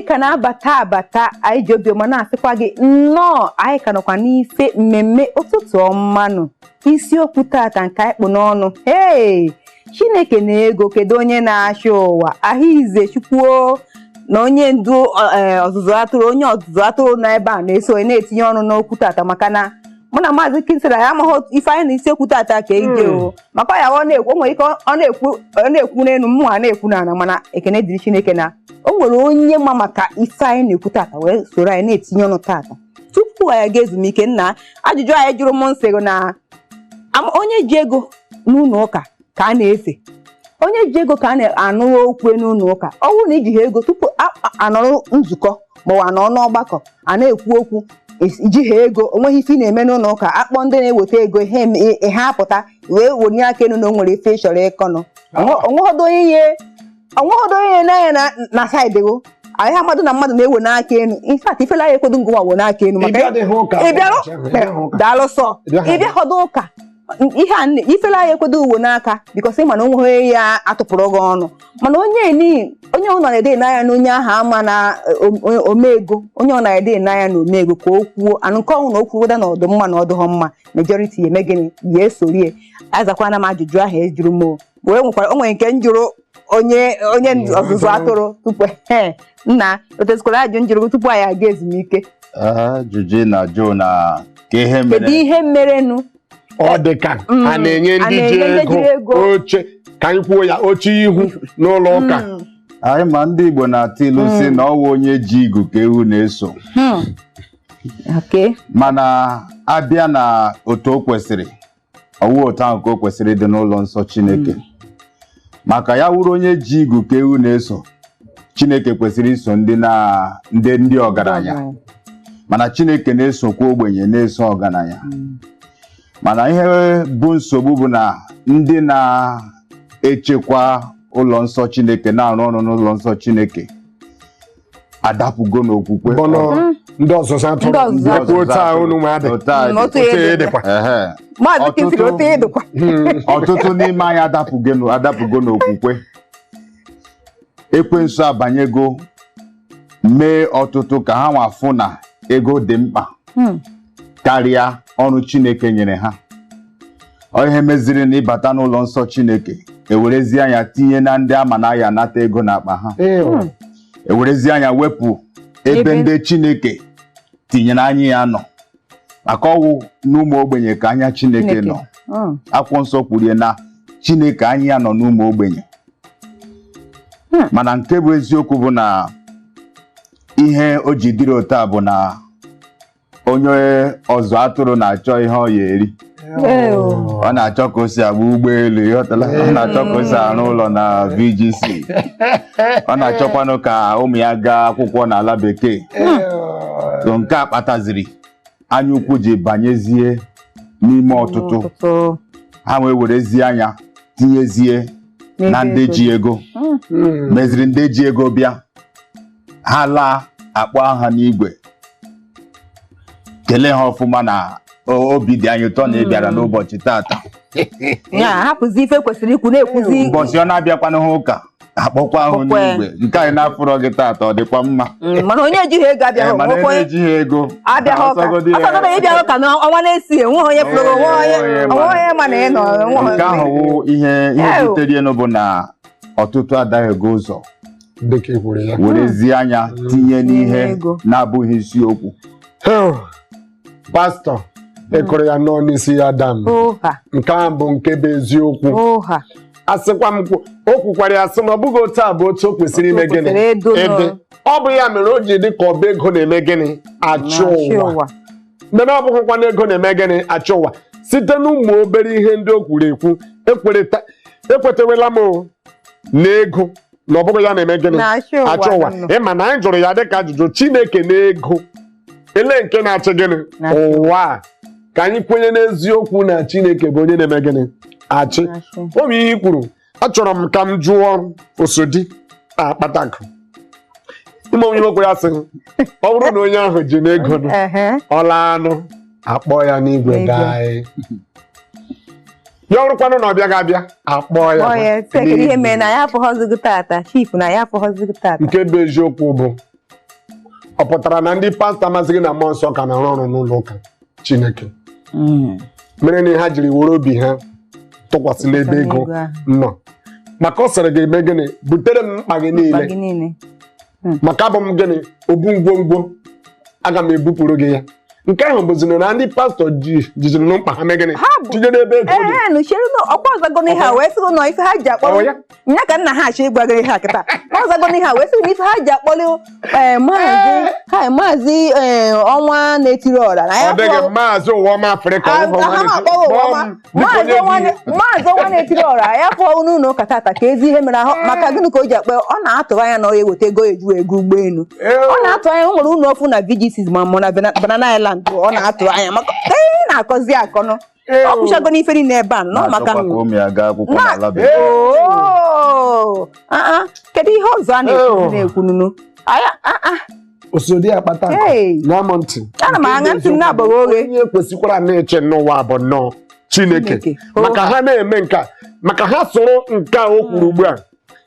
ka na-abata abata, anyị ji obiọma na-asịkwa gị nnọọ. Anyị ka nọkwa n'ife mmemme Ụtụtụ Ọmanụ. Isiokwu tata nke anyị kpụ n'ọnụ, hei, Chineke na ego, kedu onye na-achị ụwa? Ahụize Chukwuo na onye ndu ọzụzụ atụrụ, onye ọzụzụ atụrụ nọ ebe a na-eso onye na-etinye ọnụ n'okwu tata, maka na mụ na Maazị Kingsley anyị amaghị ife anyị na isiokwu tata ka eje o, maka ya ọ na-ekwu, o nwere ike ọ na-ekwu n'elu, mụ a na-ekwu n'ala. Mana ekene dịrị Chineke na o nwere onye ma maka ife anyị na-ekwu tata wee soro anyị na-etinye ọnụ tata. Tupu anyị ga ezumike, nna, ajụjụ anyị jụrụ m nsị gị na onye ji ego n'ụlọ ụka ka a na-efe, onye ji ego ka a na-anụrụ okwu n'ụlọ ụka. Ọ bụrụ na iji ha ego tupu anọrọ nzukọ maọbụ anọ n'ọgbakọ a na-ekwu okwu, iji ha ego, onweghị ife ị na-eme n'ụlọ ụka. Akpọ ndị na-eweta ego ha apụta wee wenye aka elu na o nwere ife ị chọrọ ịkọnụ. Onweghọdo onye n'anya na side gụ anyị amadụ na mmadụ na-ewe n'aka elu. In fact, ifela ya ekwedo ngụwa we n'aka elu maka ị bịara. Daalụ sọ. Ị bịaghọdo ụka ihe a ifela ya ekwedo uwe n'aka, because ịma na onwe onye ya atụpụrụ gị ọnụ. Mana onye ni onye ọ na-ede n'anya na onye ahụ ama na omego, onye ọ na-ede n'anya na omego ka o kwuo anụ nke ọnwụ na o kwuo na ọdụ mma na ọdụghọ mma, majority eme gịnị? Ya esorie. Azakwana m ajụjụ ahụ ejuru m wee nwekwara o nwere nke m jụrụ onye ọzụzụ atụrụ tupu nna otezikwara ajụ m jụrụ tupu anyị aga ezumike. Ajụjụ na jụ na ka ihe kedu mere ihe merenụ? Ọ dị ka a na-enye a ndị ji na-enye ndị ji ego ego. oche, ka anyị kwuo ya, oche ihu n'ụlọ ụka. Anyị ma ndị Igbo na-atụ ilu si na ọwụ onye ji igu ka ewu na-eso. Mana abịa na otu o kwesịrị, ọwụ otu ahụ ka o kwesịrị ịdị n'ụlọ nsọ Chineke. Maka ya wụrụ onye ji igu ka ewu na-eso, Chineke kwesịrị iso ndị na ndị ọgaranya, mana Chineke na-esokwa ogbenye, na-eso ọgaranya. Mana ihe bụ nsogbu bụ na ndị na-echekwa ụlọ nsọ Chineke, na-arụ ọrụ n'ụlọ nsọ Chineke, adapụgo n'okwukwe. Bọnọ ndị ọzụzụ atụrụ. Ndị ọzụzụ Dịkwa otu a unu ma dị. Otu a dị. Otu Otu ya dịkwa. Maazị Kingsley, otu ya dịkwa. Ọtụtụ n'ime anyị adapụgo n'okwukwe. Ekwensu abanyego mee ọtụtụ ka ha nwa fụ na ego dị mkpa karịa ọrụ Chineke nyere ha. Ọ ihe meziri na ịbata n'ụlọ nsọ Chineke, ewerezie anya tinye na ndị ama na ya anata ego n'akpa ha, ewerezie anya wepụ ebe ndị Chineke tinyere anya ya nọ, maka ọwụ n'ụmụ ogbenye ka anya Chineke Chineke. nọ. Akwụkwọ nsọ kwurie na Chineke anya ya nọ n'ụmụ ogbenye. Mana nke bụ eziokwu bụ na ihe o ji dịrị otu a bụ na onye ọzụ atụrụ na-achọ ihe ọ ya eri. Ọ na-achọ ka o si agba ụgbọelu, ịghọtala? Ọ na-achọ ka o si arụ ụlọ na VGC, ọ na-achọkwanụ ka ụmụ ya gaa akwụkwọ n'ala bekee. So nke a kpataziri anya ukwu ji banyezie n'ime ọtụtụ. Ọtụtụ. Ha wee werezie anya tinyezie na ndị ji ego. Meziri ndị ji ego bịa, ha laa, akpọ ha n'igwe, kelee ha ọfụma na obi dị anyị ụtọ na ị bịara n'ụbọchị tata. Ya hapụzi ife kwesịrị ikwu na-ekwuzi. Ụbọchị ọ na-abịakwanụ ha ụka, akpọkwa ahụ Akpọkwa ya. n'igwe. Nke anyị na-afụrọ gị tata, ọ dịkwa mma. Mana onye ejighị ego abịaghị. Ee, mana onwekwa onye onye ejighị ego abịaghị ụka. ọsọgodi ya. Ọsọgodo ịbịa ụka n'ọnwa na-esi, enweghị onye fụrụ, onwe onye Onye onwe onye ma na ị nọ, onweghị. Nke ahụ wụ ihe Ew. butere elu bụ na ọtụtụ adaghị ụzọ Dịka i kwuru ya. werezie anya tinye n'ihe ego. na-abụghị isiokwu. Heo, pastọ, ịkụrụ ya nọọ n'isi ya dam. Oha. Nke ahụ bụ nke bụ eziokwu. Oha. Asịkwa m kwu, o kwukwara ya sị na ọ bụghị otu a bụ otu o kwesịrị ime. Otu o Gịnị kwesịrị ịdụ ịdị. Ọ bụ ya mere o ji dị ka ọba ego na-eme gịnị? Achị Na-achị ụwa. ụwa. Mana ọ bụghịkwa na ego na-eme gịnị? Achị ụwa. Site n'ụmụ obere ihe ndị o kwuru ekwu, ekwetewela m o na ego na ọ bụghị ya na-eme gịnị? Na-achị ụwa. Achị ụwa. Nụ. Ịma na anyị jụrụ ya dịka ajụjụ, Chineke na ego, ele nke na-achị gịnị? Na-achị. Ụwa a. Ka anyị kwenye n'eziokwu na Chineke bụ onye na-eme gịnị? Achị. Na-achị. O bụ ihe i kwuru, achọrọ m ka m jụọ osodi akpata akụ ime onye okwu ya sị ọ bụrụ na onye ahụ ji n'ego nụ, ọla anụ akpọ ya n'igwe. N'igwe. Gaa ya ọrụkwanụ na ọ bịaghị abịa, akpọ ya Kpọọ ya sị kedu ihe n'igwe. mere na ya afụghọzi gị tata, chief, na ya afụghọzi gị tata. Nke bụ eziokwu bụ Ọ pụtara na ndị pastọ amazighị na mmụọ nsọ ka na-arụ ọrụ n'ụlọ ụka Chineke, mere na ha jiri were obi ha tụkwasị n'ebe ego Ego ahụ. nọ, maka ọ sịrị gị eme gịnị? Butere m mkpa gị Mkpa niile, gị niile. Maka abụ m gịnị? Obu ngwongwo, aga m ebupụrụ gị ya. Nke ahụ bụziri na ndị pastọ ji jiziri na mkpa ha mee gịnị? Ha bụ Tinye n'ebe ego dị. Ee, nụ chere nụ, ọkwa ọzago n'ihe a wee sị nọ ife ha ji akpọrọ Ọ ya? Nya ka nna ha achọ ịgwa gị ihe a kịta. Ọzago n'ihe a wee sị na ife ha ji akpọrọ maazị ha, maazị ọnwa na-etiri ọra na ya. Ọ dịghị maazị Ụwa Afrịka. Ha akpọrọ ụwa ọma. Maazị ọnwa maazị ọnwa na-etiri ọra ya pụọ n'ụlọ ụka tata ka ezi ihe mere ahụ. Maka gịnị ka o ji akpọ? Ọ na-atụ anya na ọ ya eweta ego eju ego ụgbọelu. Ọ na-atụ anya o nwere ụlọ ọfụ na VGC ma mụ na Banana Island. Ọ na-atụ anya maka ee na-akọzi akọnụ ọ kwụchago n'ife niile ebe a nọ maka Na-achọkwa ka ụmụ ya gaa akwụkwọ n'ala bekee. Oo, ah, ah, kedu ihe ọzọ a na-ekwu na-ekwu nunu Aya, ah, ah, Osodi akpata akụ. Hey. Na-amụ ntị. Ana m aṅa ntị m na-agbaghe oghe. Onye kwesịkwara na-eche n'ụwa bụ nnọọ Chineke. Chineke. Maka ha na-eme nke a, maka ha soro nke a o kwuru ugbu a,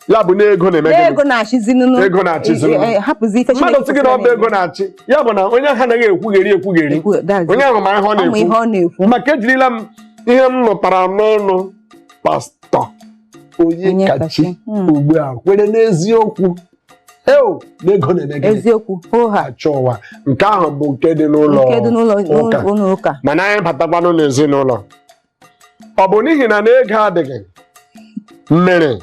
ya bụ na ego na-eme gịnị? Ego na-achịzi nunu. Ego na-achịzi nunu. Hapụzi ife Mmadụ sị gị na ọ bụ ego na-achị, ya bụ na onye ahụ anaghị ekwugheri ekwugheri. Onye ahụ ma ihe ọ ọ ma ihe na-ekwu. Ọ na-ekwu. Maka ejirila m ihe m nụtara n'ọnụ pastọ onye Onye kachi kachi. Ugbu a kwere n'eziokwu eo na ego na-eme gịnị? Eziokwu hụha. Achọ ụwa. Nke ahụ bụ nke dị n'ụlọ Nke dị n'ụlọ ụka. Ụlọ ụka. Mana anyị batakwanụ n'ezinụlọ, ọ bụ n'ihi na ego adịghị mere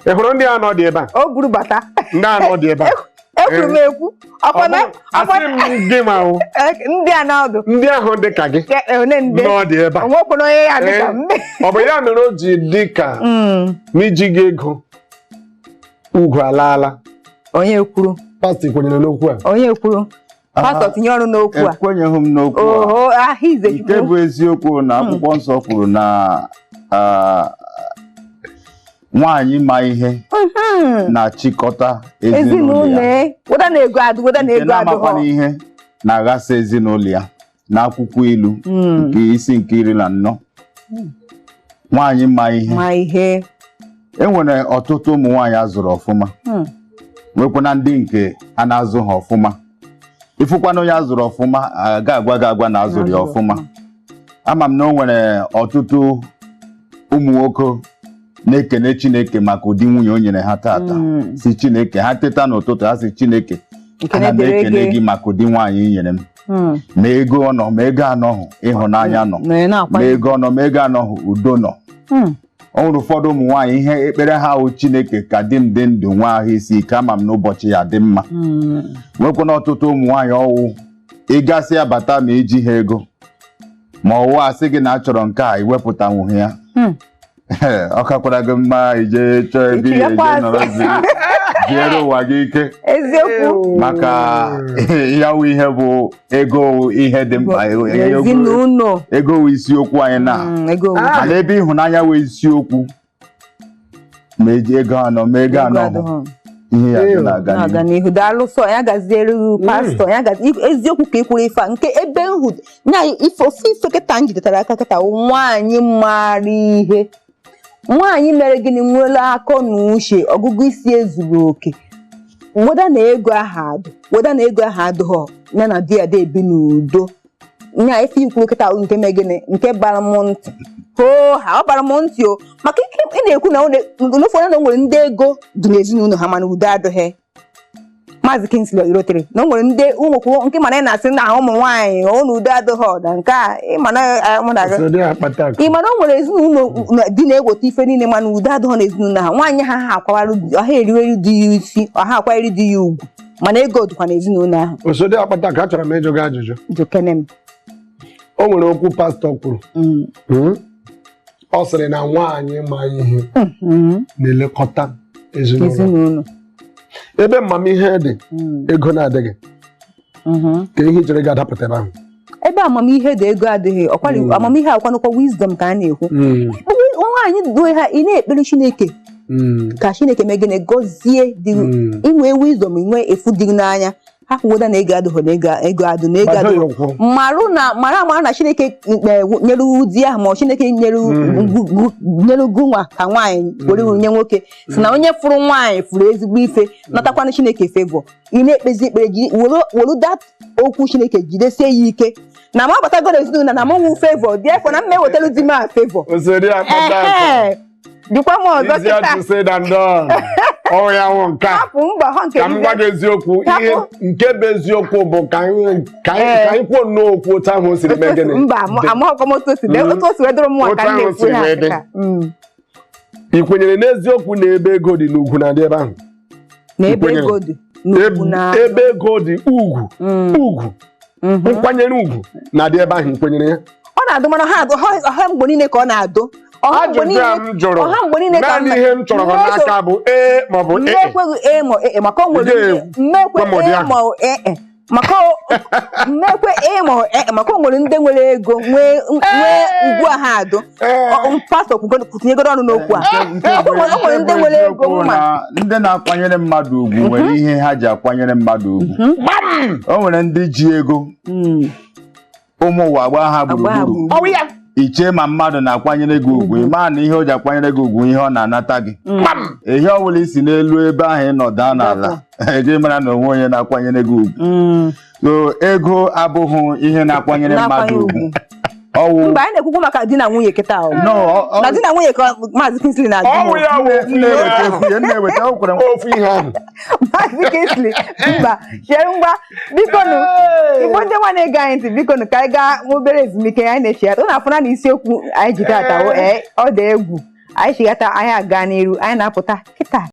ị hụrụ ndị anọ dị ebe a. O buru bata. Ndị anọ dị ebe a. Ekwuru m ekwu ọkwa na ọkwa Asị m gị ma o ndị a na-ọdụ ndị ahụ dị ka gị one ndị nọ dị ebe a. Onwekwana onye ya dị ka m. Ọ bụ ya mere o ji dị ka n'iji gị ego ugwu alaala. Onye kwuru? Pastọ kwenyere n'okwu a? Onye kwuru? Pastọ, tinye ọrụ n'okwu a. Ekwenyeghị m n'okwu a. Oho, ahụ ize. Nke bụ eziokwu na akwụkwọ nsọ kwuru na nwaanyị ma ihe na-achịkọta ezinụlọ ezinụlọ ya. E weda na ego adụ, weda na Nke ego adụghọ. na-amakwana ihe na-aghasa ezinụlọ ya. N'akwụkwọ ilu nke isi nke 14, nwaanyị ma ihe ma ihe. E nwere ọtụtụ ụmụ nwaanyị azụrụ ọfụma, nwekwana ndị nke a na-azụ ha ọfụma. Ịfụkwana onye azụrụ ọfụma, aga agwa gị agwa na azụrụ ya Azụrụ ọfụma. Ama m na o nwere ọtụtụ ụmụ nwoke na-ekene Chineke maka ụdị nwunye o nyere ha tata. Si Chineke, ha teta n'ụtụtụ, ha si Chineke, Ekene ana m dịrị ekene gị. gị maka ụdị nwaanyị i nyere m. Ma ego ọ nọ, ma ego anọghị, ịhụnanya nọ. Nọ ya Ma na-akwanye. ego ọ nọ, ma ego anọghị, udo nọ. O nwere ụfọdụ ụmụ nwaanyị, ihe ekpere ha wụ, Chineke, ka di m dị ndụ, nwa ahụ isi ike, ama m n'ụbọchị ya dị mma. Nwekwana ọtụtụ ụmụ nwaanyị ọwụ ịgasị abata ma iji ha ego, ma ọwụ asị gị na achọrọ nke a, iwepụtanwughị ya. Ọ kakwara gị mma ije chọọ ebe ị Ichighakwa ga-eje azụ. nọrọ ziere ụwa gị ike. Eziokwu. Maka ya wụ ihe bụ ego wụ ihe dị mkpa. Ezinụlọ. Ego wụ isiokwu anyị na Ego wụ- mana ebe ịhụnanya wụ isiokwu, ma eji ego anọ, ma ego ego anọ, adịghọ. ihe ya dị na-aga na-aga n'ihu. n'ihu. Daalụ sọ, ya gaziere gị, pastọ. Ya gazi. Eziokwu ka ị kwuru. Ife a nke ebe nhụ nya ife ofu ife kịta m jidetara aka kịta wụ nwaanyị maara ihe, nwaanyị mere gịnị? Nwere akọ na uche, ọgụgụ isi ezuru oke. Weda na ego ahụ adụ, weda na ego ahụ adụghọ, ya na di ya dị ebi n'udo. Nya ife ikwuru kịta wụ nke mee gịnị? Nke bara m ntị hoo ha, ọ bara m ntị o, maka ike ị na-ekwu na n'ụfọdụ na o nwere ndị ego dị n'ezinụlọ ha mana udo adịghị. Maazị Kingsley Irotere na o nwere ndị ụmụ nke, mana ị na-asị na ụmụ nwaanyị ọ na udo adịghị ọda nke a, ị mana mụ na gị Osodi akpata akụ. Ị mana o nwere ezinụlọ di na-eweta ife niile, mana udo adịghị n'ezinụlọ ha. Nwaanyị ha ha akwawara ọha eriweri di ya isi, ọha akwanyere di ya ugwu, mana ego dịkwa n'ezinụlọ ahụ. Osodi akpata akụ, achọrọ m ịjụ gị ajụjụ. Jụkene m. O nwere okwu pastọ kwuru. Ọ sịrị na nwaanyị ma ihe na-elekọta ezinụlọ. Ezinụlọ. Ebe amamihe dị, ego na-adịghị, ka ihe chere ga-adapụta ebe ahụ? Ebe amamihe dị, ego adịghị, ọkwari. Amamihe akwanụkwa wisdom ka a na-ekwu. Nwaanyị duo ha, ị na-ekpere Chineke ka Chineke mee gịnị? Gọzie dị. Inwe wisdom, inwe efu dị gị n'anya. Hapụgoda na ego adịghị, na ego adụ, na ego Gbado ya adịghị. ụkwụ. Marụ na mara amara na Chineke nyere di ahụ, ma ọ Chineke nyere nyere gụnwa ka nwaanyị were nye nwoke, si na onye fụrụ nwaanyị fụrụ ezigbo ife. Natakwana Chineke favour. Ị na-ekpezi ekpere, jiri were that okwu Chineke jidesie ya ike na ma abatago n'ezinụlọ na mụ favour dị efọ na mma ewetara di m a favour. Osodi akpata akụ. Ehe, dịkwa m ọzọ Easier kịta. to say than done. Ọ ya nwụ nke a. Hapụ mba ha nke Ka m gwa gị eziokwu, ihe Hapụ. nke bụ eziokwu bụ ka anyị kwuo nnọọ okwu otu ahụ o siri mee gịnị. Mba, amaghịkwa m otu o si dị, otu o si wee dịrị m nwa Otu ka m ahụ na-ekwu si ha wee dị. kịta. Ị kwenyere n'eziokwu na ebe ego dị n'ugwu na-adị ebe ahụ? Na ebe Kwenyere. ego dị n'ugwu na Ebe ego dị, ugwu, ugwu, nkwanyere ugwu na-adị ebe ahụ. Ị kwenyere ya? Ọ na-adụ, mana ha adụ ọha mgbe niile ka ọ na-adụ ọha mgbe Ajụjụ a niile m jụrụ, ọha mgbe niile ka naanị ihe m chọrọ n'aka bụ ee maọbụ ee. Mmekweghị ee ma ee, maka o nwere Ị ndị mmekwe gwa m ụdị ee ahụ. ma ee, maka mmekwe ee ma ee, maka o nwere ndị nwere ego nwee ugwu a ha adụ. Pastọ tinyegoro ọnụ n'okwu a. O nwere ndị nwere ego Eziokwu mma. na ndị na-akwanyere mmadụ ugwu nwere ihe ha ji akwanyere mmadụ ugwu. O nwere ndị ji ego, ụmụ ụwa gbaa ha Agba ha gburugburu. gburugburu. Ọwụ ya. Iche ma mmadụ na-akwanyere gị ugwu, ị maa na ihe o ji akwanyere gị ugwu, ihe ọ na-anata gị. Gbam. Ihe ọ bụla isi n'elu ebe ahụ ị nọ daa n'ala, eje mara na onwe onye na-akwanyere gị ugwu. So ego abụghị ihe na-akwanyere Na-akwanye mmadụ ugwu. ugwu. Ọwụ Mgbe anyị na-ekwukwu maka di na nwunye kịta o. No, Na di na nwunye ka Maazị Kingsley na-ajụ m. Ọwụ ya wụ ofu m ihe na-eweta ahụ. ofu ihe m na-eweta o kwere Ofu ihe ahụ. Maazị Kingsley, mba, chere. Ngwa, bikonu, Igbo ndị nwa na-ege anyị ntị, bikonu, ka anyị gaa obere ezumike. Anyị na-echigata ụnụ afụna na isiokwu anyị ji tata, ee, ọ dị egwu. Anyị chigata, anyị aga n'iru. Anyị na-apụta kịta.